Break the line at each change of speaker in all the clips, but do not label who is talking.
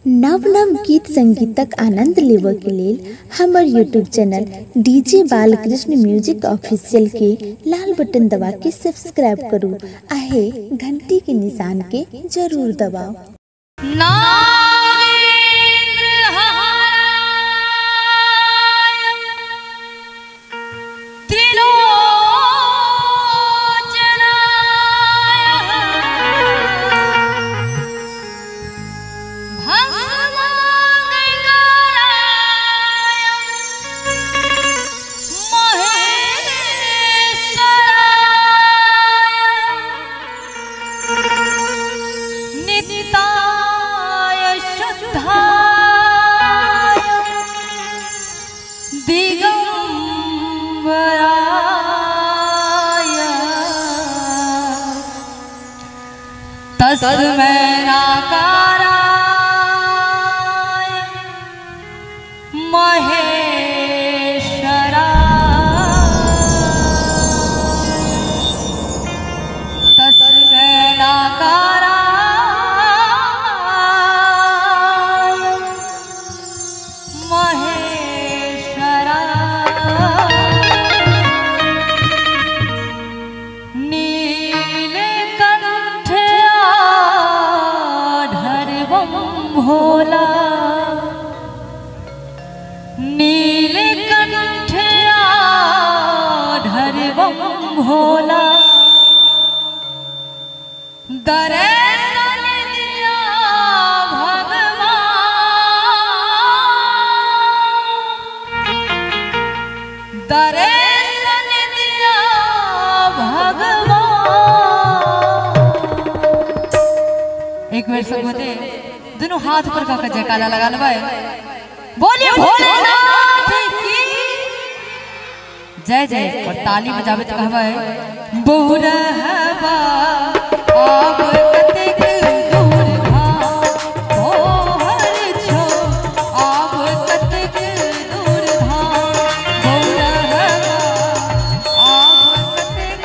नव नव गीत संगीतक आनंद लेबऽ के लेल हमर YouTube channel DJ Balkrishna music official के लाल बटन दबा के सब्सक्राइब करू आ हे घंटी के निशान के जरूर दबाओ।
तस्मै नाकाराय महेश्वराय तस्मै नाकाराय महेश्वराय नीलकंठ भोला नीलकंठ आढ़रवम भोला दर्शन दिया भगवान दर्शन दिया भगवान। एक बेर सब गोटे दोनों हाथ पर का जयकारा लगा लेबै, बोलिए भोलेनाथ की जय जय। और ताली बजाबे तो कहबै बुढ़वा आब कतेक दूर धाम तोहर छौ आब कतेक दूर धाम बुढ़वा आब कतेक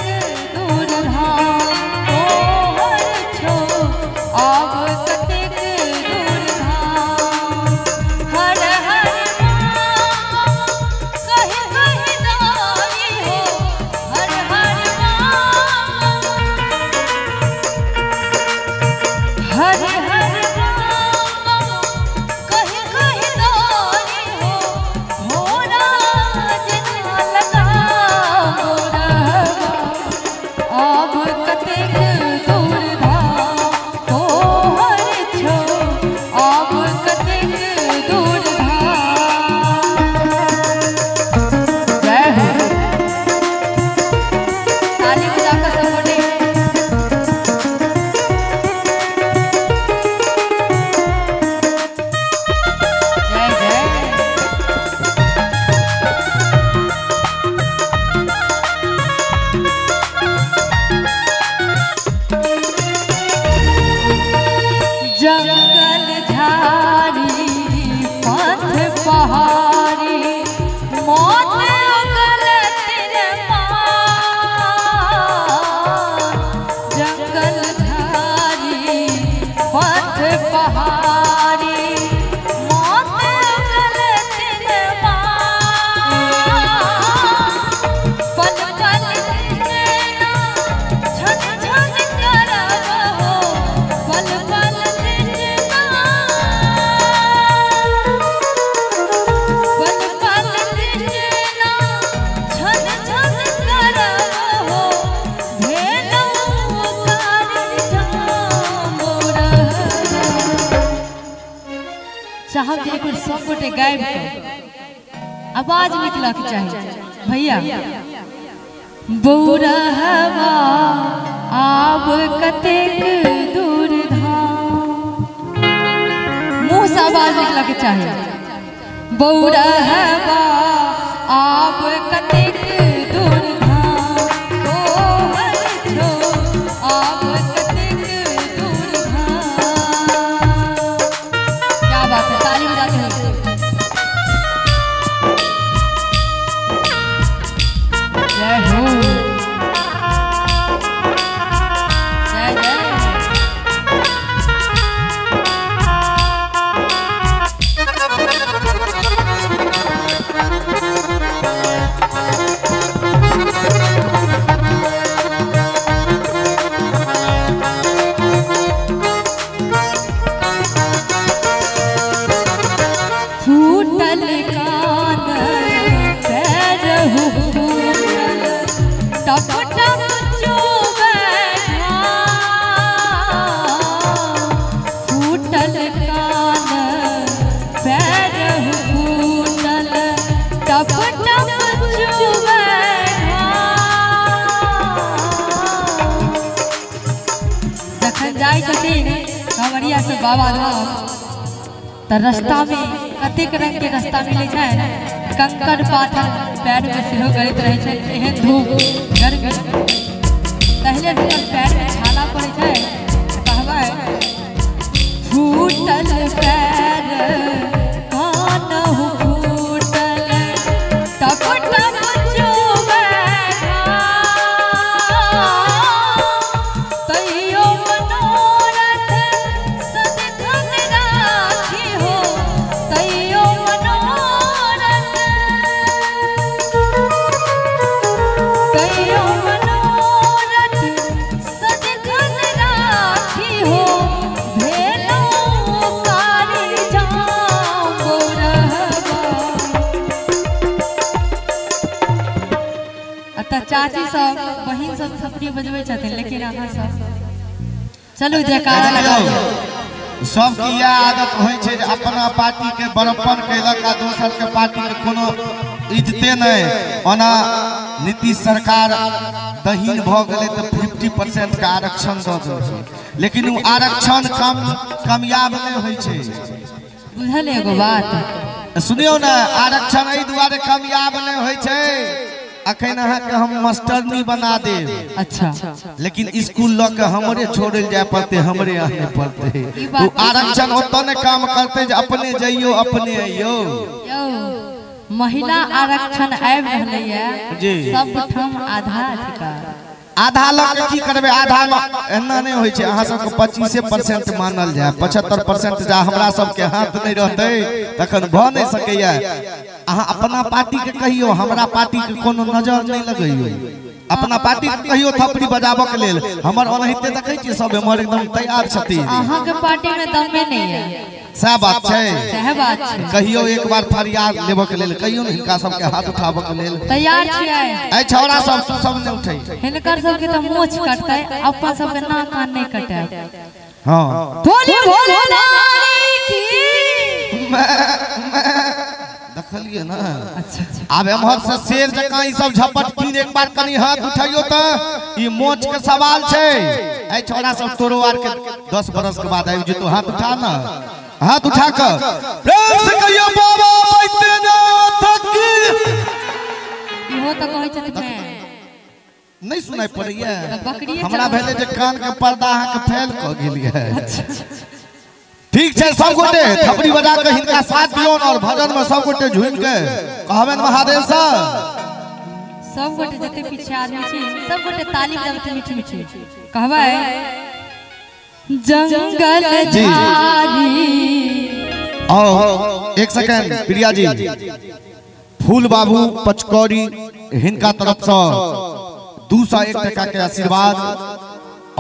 दूर धाम तोहर छौ आब कतेक हर हर कहीं कहीं दानी हो भोला जिना लगा आब कतेक दूर धाम तोहर छौ आब कतेक दूर धाम। जय हो, ताली बजा कर सब गोटे। जंगल झाड़ी पथ पहाड़ी मौत उगलत मार जंगल झाड़ी पथ पहाड़ी मौत उगलत मार पल पल छन छन करब हो पल पल चाहब जे एक बेर सब गोटे गायब के आवाज निकलक चाही भैया। बौरहवा आब कतेक दूर धाम, मुँह से आवाज निकलक चाही। बौरहवा आब कतेक दूर धाम तोहर छौ आब कतेक दूर धाम। क्या बात है, ताली बजाते हैं। जय हो, जय जय। बाबा धाम त रास्ता में कतेक रंग के रास्ता मिलै छै, कंकड़ पाथर पैर में सेहो गड़ैत रहै छै। एहन धूप गर्मी पहले हुनकर पैर में छाला पड़ै छै। कहबै फूटल पैर कानहु फूटल टप टप चुबै तैयो मनोरथ सदिखन राखी हो, तैयो मनोरथ, तैयो मनोरथ सदिखन राखी हो, भेलो कारी जाम रहबा। अतः चाची सब बहिन सब थपड़ी बजबै छथिन, लेकिन अहाँ सब चलू जयकारा लगाउ।
सबके इएह आदत होइ छै जे अपना पार्टी के बड़प्पन कैलक आ दोसर के पार्टी के कोनो इज्जते नहि। ओना नीतीश सरकार दहीन भऽ गेलै तऽ 50% के आरक्षण दऽ देलकै, लेकिन ओ आरक्षण कामयाब नहि होइ छै।
बुझल एगो बात
सुनियौ ने, आरक्षण एहि दुआरे कामयाब नहि होइ छै, अखन अहाँके हम मास्टरनी बना देब,
अच्छा,
लेकिन स्कूल लऽ के हमरे छोड़ल जाय पड़तै, हमरे आने पड़तै। ओ आरक्षण ओतऽ नहि काम करतै जे अपने जइयो अपने अइयो।
यौ महिला आरक्षण आबि रहलैए
जी।
सब ठाम आधा अधिकार।
आधा लऽ के की करबै? आधा एना नहि होइ छै। अहाँ सबके 25% मानल जाय, 75% जा हमरा सबके हाथ नहि रहतै तखन भऽ नहि सकैया। अहाँ अपना पार्टी के कहियो, हमरा पार्टी के कोनो नजर नहि लगैयो। अपना पार्टी के कहियो थपड़ी बजाबऽ के लेल, हमर ओनाहिते देखै छियै सब एम्हर एकदम तैयार छथिन।
अहाँ के पार्टी में दमे नहीं है,
सएह बात छै,
सएह बात छै।
कहियो एक बार फरियाद लेबऽ के लेल कहियो ने हिनका सबके हाथ उठाबऽ के लेल
तैयार छियै।
ऐ छौड़ा सब सब नहि उठै,
हिनकर सबके तऽ मोछ कटतै, अपन सबके नाक कान नहि कटै।
हाँ
बोली भोलेनाथ की।
देखलियै ना।
अच्छा
आब एम्हर से शेर जकाँ ई सब झपटथिन, एक बार कनि हाथ उठाइयो तऽ ई मोछ के सवाल छै। ऐ छौड़ा सब तोरो आर के 10 बरस के बाद आबि जेतौ, हाथ उठा ना, हाथ उठा कऽ प्रेम से कहियो बाबा बैद्यनाथ की।
इहो तऽ कहै छथिन
नहीं सुनाई पड़ैया,
बकरिए
हमरा भेलै जे कान के पर्दा अहाँके फैल कऽ गेल ये। ठीक छै, सब गोटे थपड़ी बजा के हिनका साथ दियौन और भजन में सब गोटे झूमि के कहबनि महादेव से।
सब गोटे जते पीछे आदमी छै सब गोटे ताली बजाबते मीठी मीठी कहबै जंगल झाड़ी।
आओ एक सेकेंड प्रिया जी, फूल बाबू पचकौड़ी हिनका तरफ से 201 टका के आशीर्वाद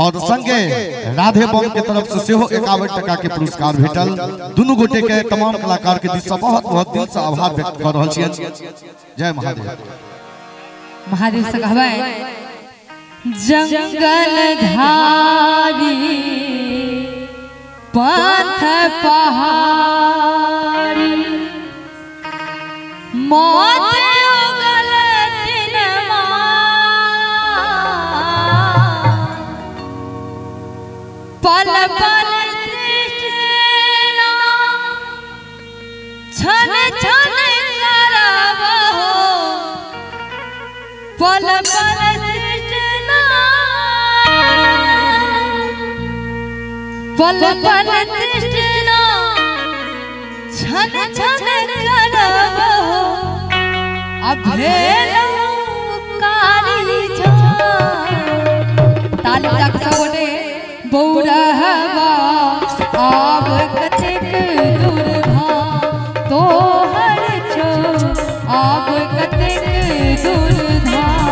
और संगे राधे बम के तरफ से सेहो 51 टका के पुरस्कार भेटल। दुनू गोटे के तमाम कलाकार के दिस से बहुत बहुत दिल से आभार व्यक्त कर रहल छियनि। जय महादेव।
महादेव से कहबै जंगल झाड़ी पथ पहाड़ी मौत उगल तिनमा, पल पल तृष्णा छन छन करब हो, पल पल तृष्णा, पल पल तृष्णा छन छन करब हो, अब भेलहुँ कारी झाड़। ताली बजा के सब गोटे बौरहबा आब कतेक दूर धाम तोहर छौ, आब कतेक दूर धाम।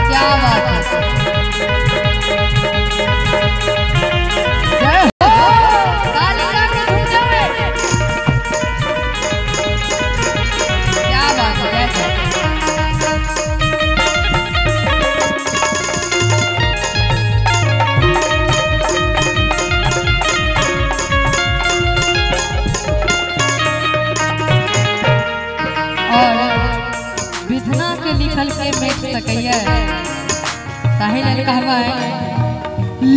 क्या बात है, जय हो। ताली बजा के झूम जावे। क्या बात है, जय जय। ताहि लेल कहबै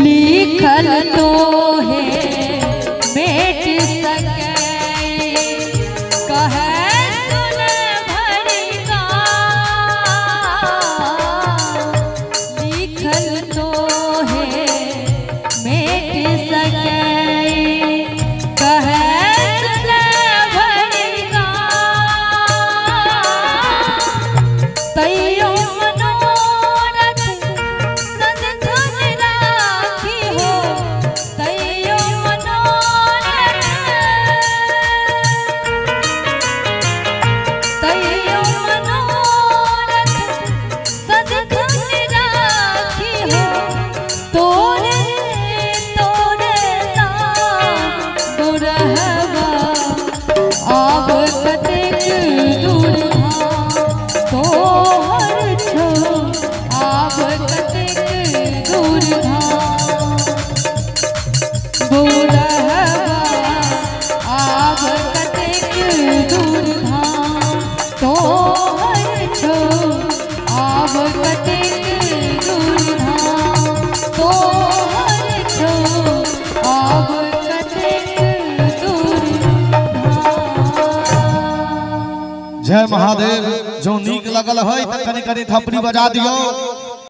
लिखल तो है मेट सकै कहे सुन भरिका लिखल तो है मेट सकै कहे सुन भरिका तैयो मनोरथ सदधन राखी हो तैयो मनोरथ तैयो मनोरथ सदधन राखी हो तोरे तोरे नाम गोरहबा आब कतेक दूर धाम तोहर छौ आब कतेक दूर धाम गोरहबा आब कतेक दूर धाम तोहर छौ आब कतेक दूर धाम तोहर छौ आब कतेक दूर धाम।
जय महादेव। जो नीक लगल है त कनी कनी थपड़ी बजा दियो।